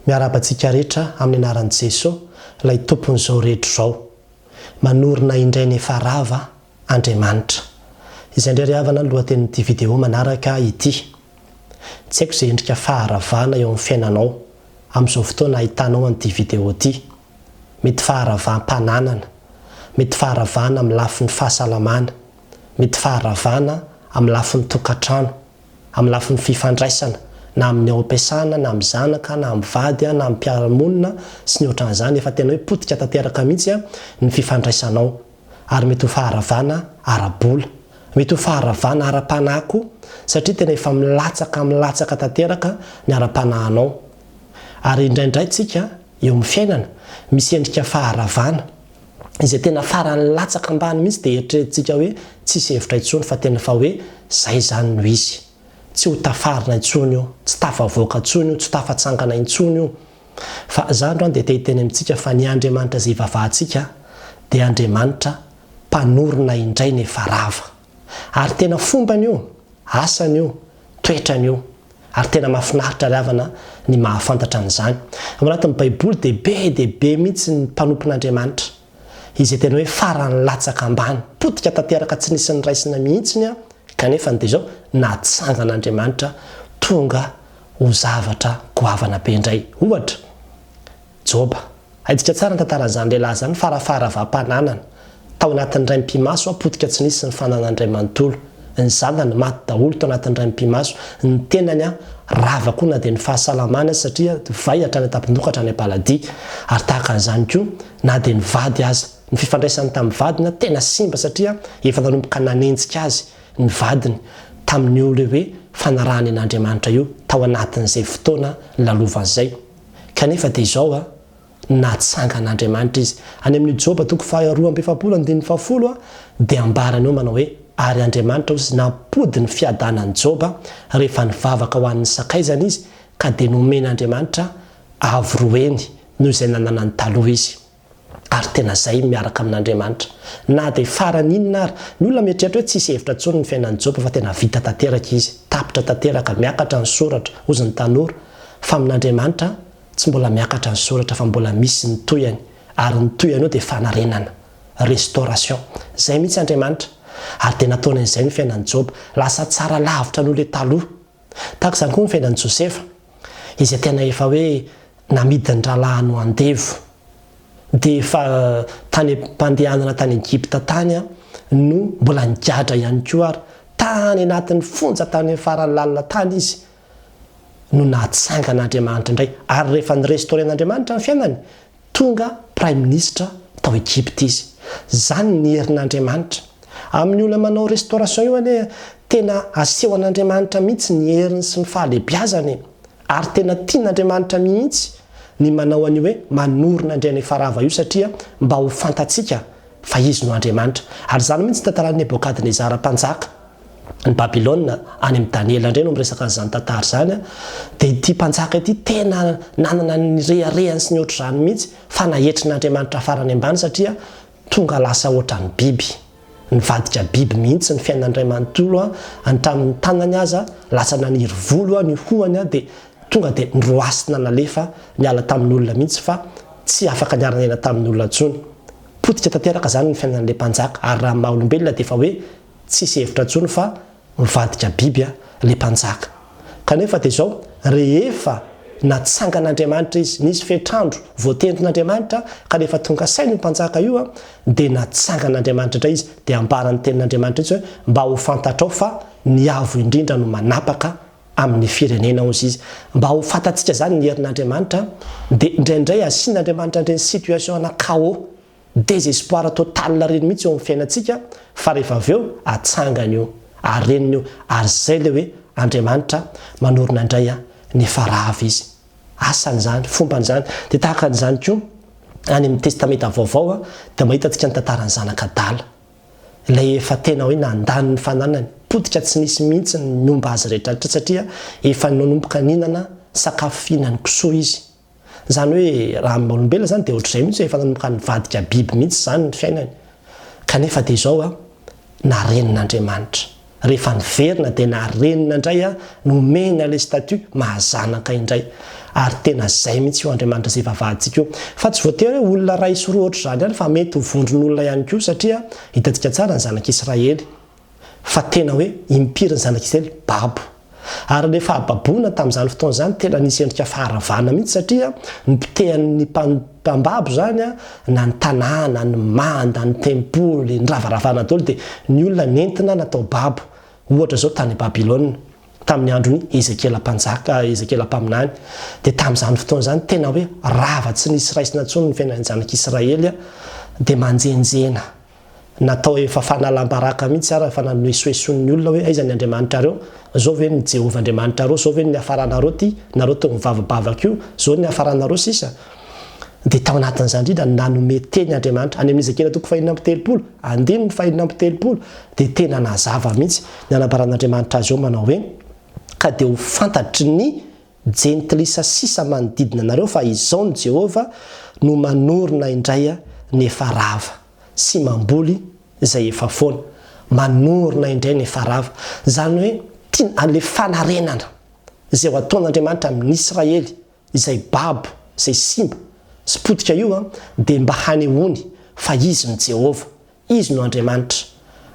Miarahaba antsika rehetra amin'ny anaran'i Jeso, ilay Tompon'izao rehetra izao. Manorina indray ny efa rava Andriamanitra. Izay indray ry havana ny lohatenin'ity video manaraka ity. Tsy haiko izay endrika faharavana eo amin'ny fiainanao amin'izao fotoana ahitanao an'ity video ity. Mety faharavam-pananana, mety faharavana amin'ny lafiny fahasalamana, mety faharavana amin'ny lafiny tokantrano, amin'ny lafiny fifandraisana, na amin'ny ao am-piasana, na amin'ny zanaka, na amin'ny vady, na amin'ny mpiara-monina sy ny ohatran'izany, efa tena hoe potika tanteraka mihitsy ny fifandraisanao. Ary mety ho faharavana ara-bola, mety ho faharavana ara-panahy koa, satria tena efa milatsaka milatsaka tanteraka ny ara-panahinao. Ary indraindray tsika eo amin'ny fiainana, misy endrika faharavana, izay tena farany latsaka ambany mihitsy dia eritreretintsika hoe tsisy hevitra intsony fa tena fa hoe zay izany no izy. Tsy ho tafarina intsony io, tsy tafavoaka intsony io, tsy tafatsangana intsony io. Fa za androany dia te hiteny amintsika fa ny Andriamanitra izay ivavahantsika dia Andriamanitra mpanorina indray ny efa rava. Ary tena fombany io, asany io, toetrany io. Ary tena mahafinaritra ry havana ny mahafantatra an'izany. Ao anatin'ny Baiboly dia be dia be mihitsy ny mpanompon'Andriamanitra izay tena hoe farany latsaka ambany, potika tanteraka tsy nisy niraisina mihitsiny kanefa dia izao natsangan'Andriamanitra tonga ho zavatra goavana be indray. Ohatra, Joba. Haintsika tsara ny tantaran'izany lehilahy izany, farafaharavàm-pananana. Tao anatin'ny iray mipi-maso, potika tsy nisy ny fananany iray manontolo. Ny zanany, maty daholo tao anatin'ny iray mipi-maso. Ny tenany, rava koa na dia ny fahasalamany aza satria vay hatrany an-tampon-doha ka hatrany am-paladia. Ary tahaka an'izany koa, na dia ny vady aza. Ny fifandraisany tamin'ny vadiny, tena simba satria efa nanomboka nanenjika azy ny vadiny tamin'io ilay hoe fanarahany an'Andriamanitra io tao anatin'izay fotoana nolalovany izay. Kanefa dia izao a, natsangan'Andriamanitra izy. Any amin'ny Joba toko faha 42 andininy fahafolo a, dia ambarany eo manao hoe, Ary Andriamanitra hozy nampody ny fiadanan'i Joba rehefa nivavaka ho an'ny sakaizany izy, ka dia nomen'Andriamanitra avo roa heny noho izay nananany taloha izy. Ary tena zay miaraka amin'Andriamanitra. Na dia farany inona ary, ny olona mieritreritra hoe tsisy hevitra intsony ny fiainan'i Joba fa tena vita tanteraka izy, tapitra tanteraka, miakatra ny soratra, hozy ny tanora. Fa amin'Andriamanitra, tsy mbola miakatra ny soratra fa mbola misy ny tohiny, ary ny tohiny eo dia fanarenana, restauration. Zay mihitsy Andriamanitra. Ary dia nataony an'izay ny fiainan'i Joba. Lasa tsara lavitra noho ilay taloha. Tahaka izany koa ny fiainan'i Josefa, izay tena efa hoe namidin'ny rahalahiny ho andevo. Dia efa tany am-pandehanana tany Egypta tany no mbola nigadra ihany koa ary tany anatin'ny fonja tany amin'ny farany lalina tany izy no nahatsangan'Andriamanitra indray. Ary rehefa ni-restaurer-n'Andriamanitra ny fiainany, Tonga praiminisitra tao Egypta izy. Izany ny herin'Andriamanitra. Amin'ny olona manao restauration io anie tena asehon'Andriamanitra mihitsy ny heriny sy ny fahalebiazany e. Ary tena tian'Andriamanitra mihitsy ny manao an'io hoe manorina Andrianefarava io satria mba ho fantatsika fa Izy no Andriamanitra. Ary izany mihitsy ny tantaran'i Nebokadnezara mpanjaka. ny Babylona, any amin'i Daniela indray no miresaka an'izany tantara izany, dia ity mpanjaka ity tena nanana ny reharehany sy ny ohatr'izany mihitsy fa naetrin'Andriamanitra farany ambany satria tonga lasa ohatran'ny biby, nivadika biby mihitsy ny fiainany iray manontolo, hatramin'ny tanany aza lasa naniry volo, ny hohony dia tonga dia noroasina nalefa niala tamin'ny olona mihitsy fa tsy afaka niara-niaina tamin'ny olona intsony. Potika tanteraka izany ny fiainan'ilay mpanjaka ary raha amin'ny maha olombelona dia efa hoe Tsisy hevitra intsony fa mivadika biby le mpanjaka. Kanefa dia izao, rehefa natsangan'Andriamanitra izy, nisy fetr'andro voatendrin'Andriamanitra, ka rehefa tonga saina io mpanjaka io dia natsangan'Andriamanitra indray izy, dia ambaran'ny tenin'Andriamanitra mihitsy hoe mba ho fantatrao fa ny Avo Indrindra no manapaka amin'ny firenena hozy izy. Mba ho fantatsika izany ny herin'Andriamanitra dia indraindray asian'Andriamanitra an'ireny situation ana chaos Désespoir total ireny mihitsy eo amin'ny fiainantsika fa rehefa avy eo atsangany io, areniny io ary izay ilay hoe Andriamanitra manorina indray ny efa rava izy. Asany izany, fombany izany. Dia tahaka an'izany koa any amin'ny Testamenta Vaovao dia mahita antsika ny tantaran'ny zanak'adala. Ilay efa tena hoe nandany ny fananany, potika tsy nisy mihitsy ny nomba azy rehetra rehetra satria efa nanomboka nihinana sakafo fihinan'ny kisoa izy. Izany hoe raha amin'ny olombelona izany dia ohatr'izay mihitsy hoe efa nanomboka nivadika biby mihitsy izany ny fiainany. Kanefa dia izao an, narenin'Andriamanitra. Rehefa niverina dia narenina indray aho, nomena ilay statut maha zanaka indray. Ary tena izay mihitsy io Andriamanitra izay ivavahantsika io. Fa tsy voatery hoe olona iray sy roa ohatr'izany ihany fa mety ho vondron'olona ihany koa satria hitantsika tsara ny zanak'Israely fa tena hoe impiry ny zanak'Israely babo. Ary ilay fahababoana tamin'izany fotoana izany tena nisy endrika faharavana mihitsy satria nopotehan'ny mpambabo izany na ny tanàna, ny manda, ny tempoly, niravaravana daholo dia ny olona nentina natao babo. Ohatra izao tany Babylona tamin'ny andron'i Ezekiela mpanjaka, Ezekiela mpaminany, dia tamin'izany fotoana izany tena hoe rava tsy nisy raisina intsony ny fiainan'ny zanak'Israely dia manjenjena. Natao efa fanalam-baraka mihitsy ary efa nanoesoesoin'ny olona hoe aiza ny Andriamanitrareo? Zao ve ny Jehovah Andriamanitrareo? Zao ve ny niafaranareo ty? Nareo toa mivavabavaka io, zao ny niafaranareo sisa. Dia tao anatin'izany indrindra no nanome teny Andriamanitra. Any amin'ny Ezekiela toko fahenina amby telopolo, andininy fahenina amby telopolo, dia tena nazava mihitsy ny anambaran'Andriamanitra azy eo manao hoe, Ka dia ho fantatry ny Jentilisa sisa manodidina anareo fa izao no Jehovah no manorina indray ny efa rava sy mamboly izay efa foana. Manorina indray ny efa rava. Izany hoe tiana ilay fanarenana izay ho ataon'Andriamanitra amin'ny Israely izay babo, izay simba sy potika io dia mba hanehoany fa Izy no Jehovah. Izy no Andriamanitra,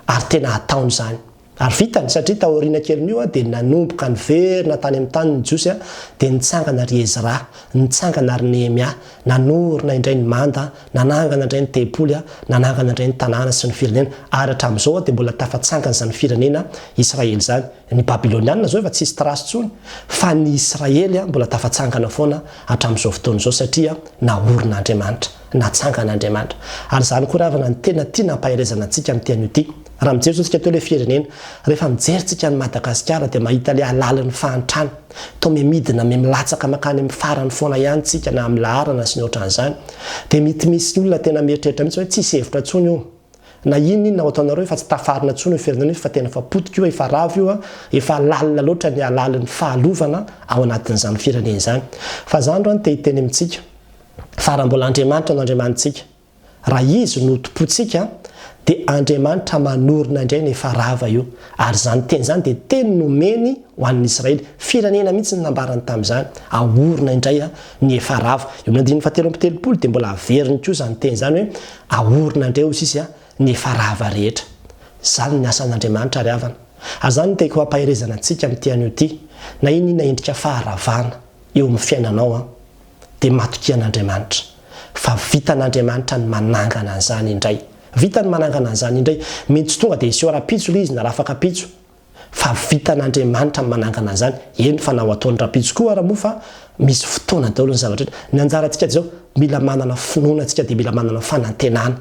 ary tena hataony izany. Ary vitany, satria taoriana kelin'io dia nanomboka niverina tany amin'ny taniny ny Jiosy, dia nitsangana ry Ezra, nitsangana ry Nehemia, nanorina indray ny manda, nanangana indray ny tempoly, nanangana indray ny tanàna sy ny firenena, ary hatramin'izao dia mbola tafatsangana izany firenena Israely izany. Ny Babylonianina izao efa tsisy trace intsony, fa ny Israely mbola tafatsangana foana hatramin'izao fotoana izao, satria naorin'Andriamanitra. Natsangan'Andriamanitra. Ary izany koa ry havana no tena tiana hampaherezana antsika amin'ity anio ity. Raha mijery izao tsika teo ilay firenena, rehefa mijery tsika an'i Madagasikara dia mahita ilay halalin'ny fahantrana. Toa miha-midina, miha-milatsaka mankany amin'ny farany foana ihany tsika na amin'ny laharana sy ny ohatran'izany. Dia mety misy olona tena mieritreritra mihitsy hoe tsisy hevitra intsony io. Na inona inona ho ataonareo efa tsy tafarina intsony io firenena io fa tena efa potika io, efa rava io, efa lalina loatra ny halalin'ny fahalovana ao anatin'izany firenena izany. Fa za androany te hiteny amintsika. Fa raha mbola Andriamanitra no Andriamanitsika, raha Izy no Tompontsika, dia Andriamanitra manorina indray ny efa rava io. Ary izany teny izany dia teny nomeny ho an'ny Israely. Firenena mihitsy no nambarany tamin'izany. Aorina indray ny efa rava. Eo amin'ny andininy fahatelo amby telopolo dia mbola averiny koa izany teny izany hoe, aorina indray hoy sisa ny efa rava rehetra. Izany ny asan'Andriamanitra ry havana. Ary izany no tiako hampaherezana antsika amin'ity anio ity. Na inona inona endrika faharavana eo amin'ny fiainanao an. dia matokia an'Andriamanitra fa vitan'Andriamanitra ny manangana an'izany indray. Vita ny manangana an'izany indray. Mety tsy tonga dia hiseho rahampitso ilay izy na rafakampitso fa vitan'Andriamanitra ny manangana an'izany. Eny fa na ho ataony rahampitso koa ara moa fa misy fotoana daholo ny zavatra rehetra. Ny anjarantsika dia izao, mila manana finoana tsika dia mila manana fanantenana.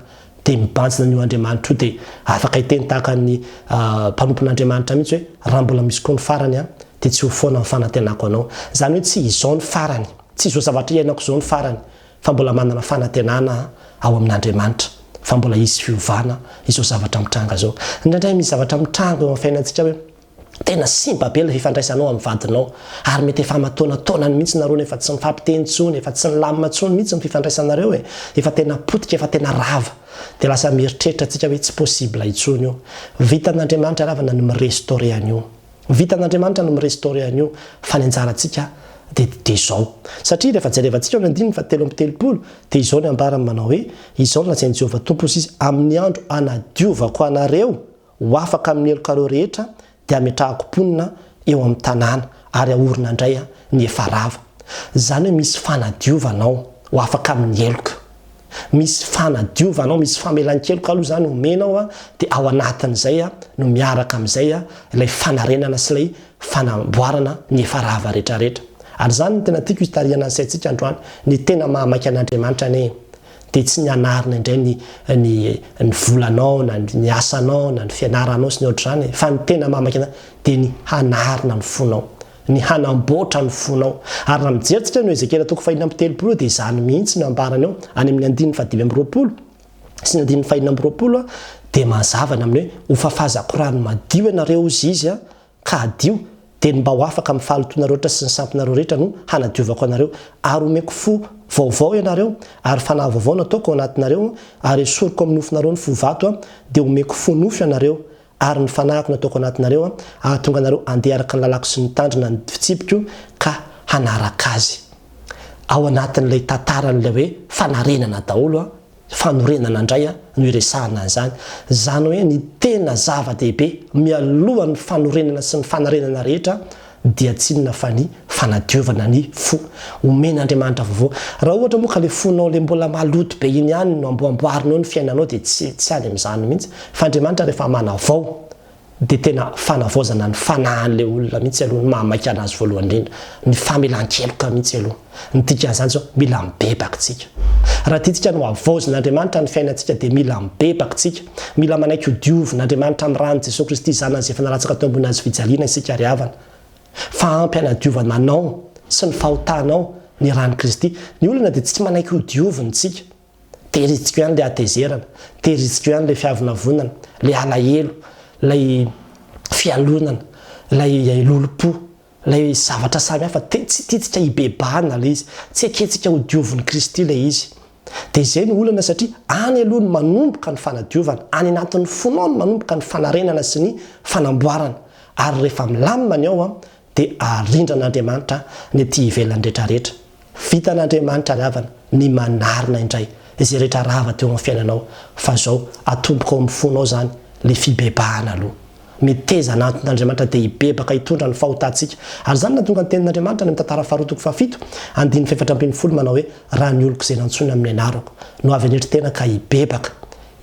Dia mibanjina an'io Andriamanitra io dia afaka hiteny tahaka ny mpanompon'Andriamanitra mihitsy hoe raha mbola misy koa ny farany an, dia tsy ho foana ny fanantenako anao. Izany hoe tsy izao ny farany, tsy izao zavatra iainako izao ny farany, fa mbola manana fanantenana aho ao amin'Andriamanitra, fa mbola hisy fiovana izao zavatra mitranga izao. Indraindray misy zavatra mitranga eo amin'ny fiainantsika hoe tena simba be ilay fifandraisanao amin'ny vadinao, ary mety efa aman-taonataonany mihitsy nareo no efa tsy mifampiteny intsony, efa tsy nilamina intsony mihitsy ny fifandraisanareo e, efa tena potika, efa tena rava. Dia lasa mieritreritra tsika hoe tsy possible intsony io. Vitan'Andriamanitra ravana ny mi-restaurer an'io. Vitan'Andriamanitra ny mi-restaurer an'io fa ny anjarantsika dia dia izao. Satria rehefa jerevantsika ao amin'ny andininy fahatelo amby telopolo dia izao ny ambarany manao hoe, Izao no lazain'i Jehovah Tompo hoy izy, Amin'ny andro hanadiovako anareo ho afaka amin'ny helokareo rehetra dia hametrahako mponina eo amin'ny tanàna ary haorina indray ny efa rava. Izany hoe misy fanadiovana ao ho afaka amin'ny heloka. Misy fanadiovana ao, misy famelan-keloka aloha izany omena ao dia ao anatin'izay no miaraka amin'izay ilay fanarenana sy ilay fanamboarana ny efa rava rehetrarehetra. Ary izany no tena tiako hitarihana ny saintsika androany, ny tena mahamaika an'Andriamanitra anie dia tsy ny hanarina indray ny ny ny volanao na ny asanao na ny fianaranao sy ny ohatr'izany e, fa ny tena mahamaika an'Andriamanitra dia ny hanarina ny fonao. Ny hanamboatra ny fonao. Ary raha mijery tsika ny Ezekiela toko fahenina amby telopolo dia izany mihitsy no ambarany ao, any amin'ny andininy fahadimy amby roapolo sy ny andininy fahenina amby roapolo dia mazava ny amin'ny hoe hofafazako rano madio ianareo hozy izy ka hadio, dia ny mba ho afaka amin'ny fahalotoanareo rehetra sy ny sampinareo rehetra no hanadiovako anareo, ary homeko fo vaovao ianareo, ary fanahy vaovao no ataoko ao anatinareo, ary esoriko amin'ny nofonareo ny fo vato, dia homeko fo nofo ianareo. Ary ny Fanahiko nataoko anatinareo hahatonga anareo handeha araka ny lalàko sy nitandrina ny fitsipiko ka hanaraka azy. Ao anatin'ilay tantaran'ilay hoe fanarenana daholo, fanorenana indray no iresahana an'izany. Izany hoe ny tena zava-dehibe mialohan'ny fanorenana sy ny fanarenana rehetra dia tsy inona fa ny fanadiovana ny fo. Omen'Andriamanitra vaovao. Raha ohatra moa ka le fonao le mbola maloto be iny ihany no amboamboarinao ny fiainanao dia tsy tsy any amin'izany mihitsy. Fa Andriamanitra rehefa manavao dia tena fanavaozana ny fanahin'ilay olona mihitsy aloha no mahamaika anazy voalohany indrindra. Ny famelan-keloka mihitsy aloha. Ny dikan'izany izao, mila mibebaka isika. Raha tiantsika ny ho havaozin'Andriamanitra ny fiainantsika dia mila mibebaka isika. Mila manaiky ho diovin'Andriamanitra amin'ny ran'i Jesoa Kristy Zanany izay efa nalatsaka teo ambony hazofijaliana isika ry havana. Fa ampy hanadiovana anao sy ny fahotanao ny ran'i Kristy. Ny olana dia tsy manaiky ho diovina isika. Tehiriziko ihany ilay hatezerana, tehiriziko ihany ilay fiavonavonana, ilay alahelo, ilay fialonana, ilay lolompo. Ilay zavatra samy hafa, tsy tiantsika hibebahana ilay izy, tsy ekentsika ho diovin'i Kristy ilay izy. Dia izay no olana satria any aloha no manomboka ny fanadiovana, any anatin'ny fonao no manomboka ny fanarenana sy ny fanamboarana. Ary rehefa milamina ny ao dia arindran'Andriamanitra ny aty ivelany rehetrarehetra. Vitan'Andriamanitra ry havana ny manarina indray izay rehetra rava teo amin'ny fiainanao fa zao atomboka ao amin'ny fonao izany le fibebahana aloha. Meteza hanantona an'Andriamanitra dia hibebaka hitondra ny fahotantsika. Ary izany no nahatonga ny tenin'Andriamanitra any amin'ny Tantara faharoa toko fahafito, andininy fahefatra ambinifolo manao hoe, Raha ny oloko izay nantsoina amin'ny anarako, no avy hanetry tena ka hibebaka,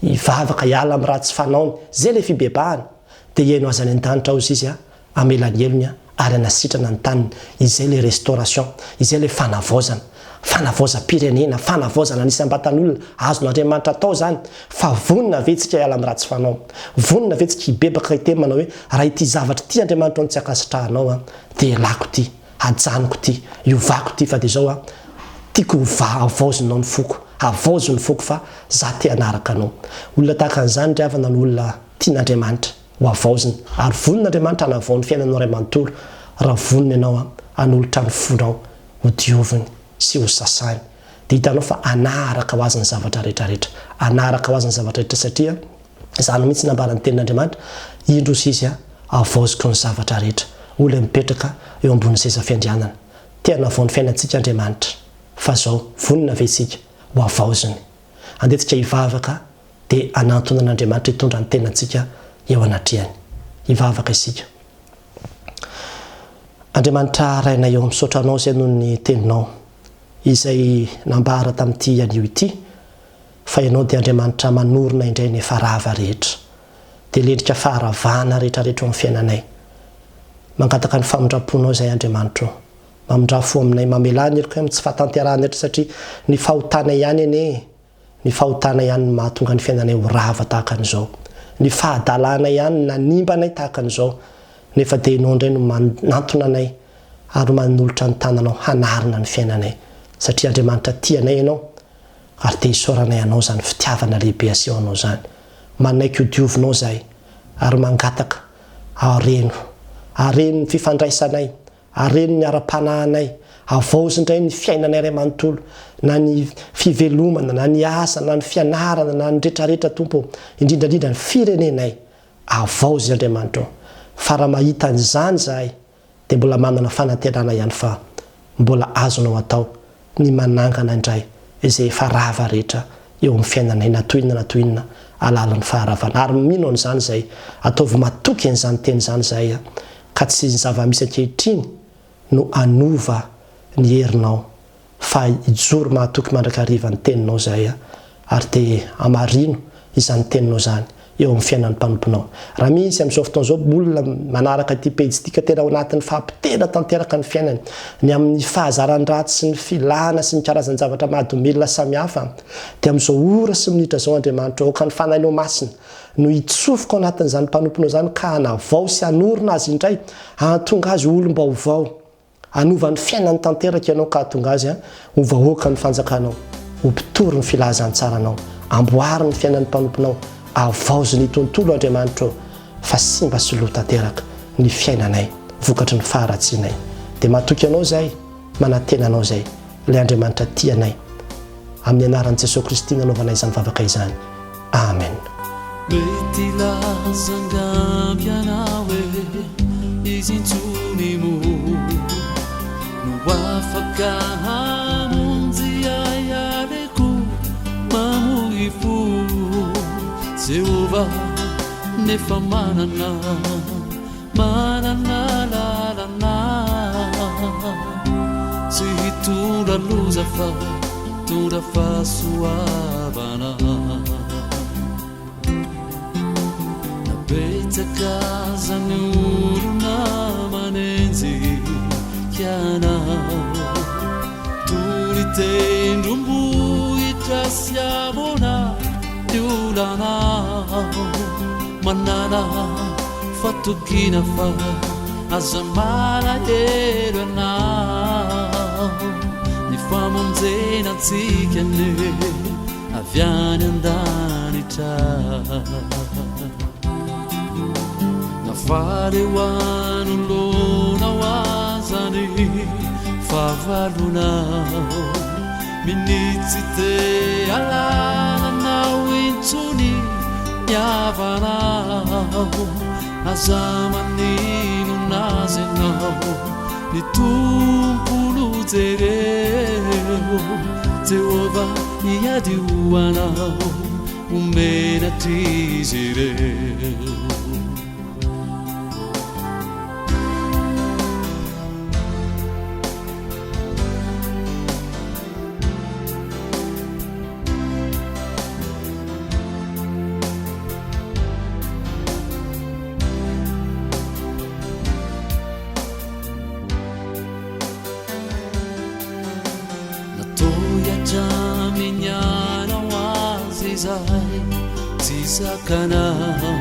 hivavaka, hiala amin'ny ratsy fanaony, izay ilay fibebahana, dia hihaino azy any an-danitra hozy izy, hamela ny helony ary hanasitrana ny taniny. Izay ilay restauration, izay ilay fanavaozana. Fanavaozam-pirenena, fanavaozana ny isam-batan'olona, azon'Andriamanitra atao izany, fa vonona ve isika hiala amin'ny ratsy fanao? Vonona ve isika hibebaka hiteny manao hoe, raha ity zavatra ity Andriamanitra no tsy ankasitrahanao an, dia ialako ity, hajanoko ity, iovako ity, fa dia izao an, tiako ho havaozinao ny foko, havaozo ny foko fa za te hanaraka anao. Olona tahaka an'izany ry havana no olona tian'Andriamanitra. ho havaozina, ary vonona Andriamanitra hanavao ny fiainanao iray manontolo raha vonona ianao hanolotra ny fonao ho dioviny sy ho sasany. Dia hitanao fa hanaraka ho azy ny zavatra rehetra rehetra. Hanaraka ho azy ny zavatra rehetra satria izany mihitsy nambaran'ny tenin'Andriamanitra, Indro hozy Izy, havaoziko ny zavatra rehetra. Hoy ilay mipetraka eo ambonin'ny seza fiandrianana. Te hanavao ny fiainantsika Andriamanitra. Fa izao, vonona ve isika ho havaoziny? Andeha tsika hivavaka dia hanantona an'Andriamanitra hitondra ny tenantsika eo anatrehany. Hivavaka isika. Andriamanitra Rainay ô, misaotra Anao izay noho ny Teninao izay nambara tamin'ity anio ity, fa Ianao dia Andriamanitra manorina indray ny efa rava rehetra. Dia lendrika faharavana rehetra rehetra eo amin'ny fiainanay. Mangataka ny famindram-ponao izay Andriamanitra ô. Mamindrà fo aminay, mamelà ny helokay amin'ny tsy fahatanterahana rehetra satria ny fahotanay ihany anie Ny fahotana ihany no mahatonga ny fiainanay ho rava tahaka an'izao. Ny fahadalana ihany no nanimba anay tahaka an'izao. Nefa dia Ianao indray no manantona anay ary manolotra ny tananao hanarina ny fiainanay. Satria Andriamanitra tia anay Ianao ary dia isaoranay Anao izany fitiavana lehibe asehonao izany. Manaiky ho diovinao izahay ary mangataka areno. Areno ny fifandraisanay Areno ny ara-panahinay, havaozy indray ny fiainanay iray manontolo, na ny fivelomana, na ny asa, na ny fianarana, na ny retraretra Tompo ô, indrindra indrindra ny firenenay, havaozy Andriamanitra ô, fa raha mahita an'izany izahay dia mbola manana fanantenana ihany fa mbola azonao atao ny manangana indray izay efa rava rehetra eo amin'ny fiainanay na toy inona na toy inona alalan'ny faharavana ary mino an'izany izahay, ataovy matoky an'izany teny izany izahay a, ka tsy ny zava-misy ankehitriny no hanova ny herinao fa hijoro mahatoky mandrakariva ny teninao izahay a, ary dia hamarino izany teninao izany eo amin'ny fiainan'ny mpanomponao. Raha misy amin'izao fotoana izao olona manaraka ity pejy ity ka tena ao anatin'ny fahapotehana tanteraka ny fiainany, ny amin'ny fahazaran-dratsy sy ny filana sy ny karazan-javatra mahadomelina samihafa, dia amin'izao ora sy minitra izao Andriamanitra aoka ny Fanahinao Masina no hitsofoka ao anatin'izany mpanomponao izany ka hanavao sy hanorina azy indray, hahatonga azy ho olom-baovao. Hanova ny fiainany tanteraka ianao ka hahatonga azy ho vahoakan'ny fanjakanao, ho mpitory ny filazantsaranao. Amboary ny fiainan'ny mpanomponao, avaozy ny tontolo Andriamanitra ô, fa simba sy lo tanteraka ny fiainanay vokatry ny faharatsianay. Dia matoky Anao izahay, manantena Anao izahay, ilay Andriamanitra tia anay. Amin'ny anaran'i Jesoa Kristy nanaovanay izany vavaka izany. Amen. Mety hilaza angamba ianao hoe izy intsony moa no afaka hamonjy ahy aleko mamoy fo Jehovah nefa manana manana lalana tsy hitondra loza fa hitondra fahasoavana. Na betsaka aza ny olona manenjika anao, toy ny tendrombohitra sy havoana ny olanao, manana fatokiana fa aza malahelo ianao, ny famonjena antsika anie. Avy any an-danitra. Na faly eo anoloanao aza ny fahavalonao, minia tsy te hahalala anao intsony ny havanao. Aza maninona azy ianao, ny Tompo no jereo. Jehovah hiady ho anao, ho menatr'izy ireo. Natoy hatramin'ny anao azy izahay tsy zakanao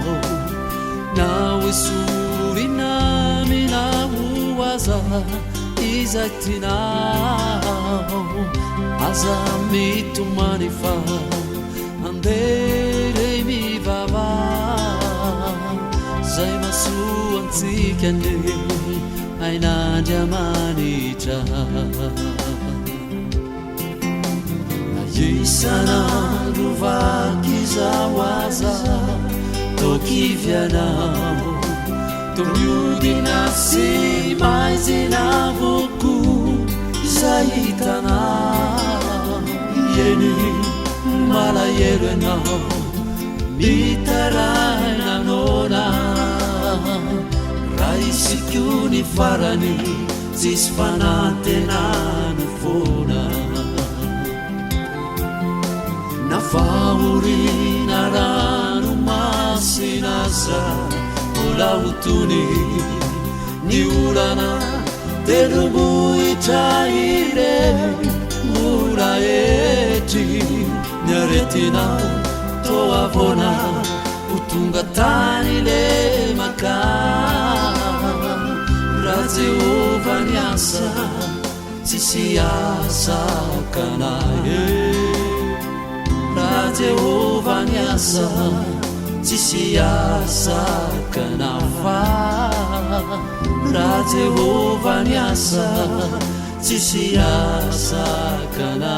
na hoesorina aminao aza izay tianao aza mitomany fa andeha re mivavaha zay mahasoa antsika anie Hain'Andriamanitra. Na isan'andro vaky izaho aza toa kivy anao, toa mihodina sy maizina avokoa izay hitanao. Eny, malahelo ianao, mitaraina noana. Raha isiko ny farany, tsisy fanantenana foana. Na fahoriana ranomasina aza mbola ho tony ny olana tendrombohitra ireny mbola etry ny aretina toa havoana ho tonga tany lemaka raha Jehovah ny asa tsisy ahasakana e raha Jehovah ny asa tsisy ahasakana fa raha Jehovah ny asa tsisy ahasakana.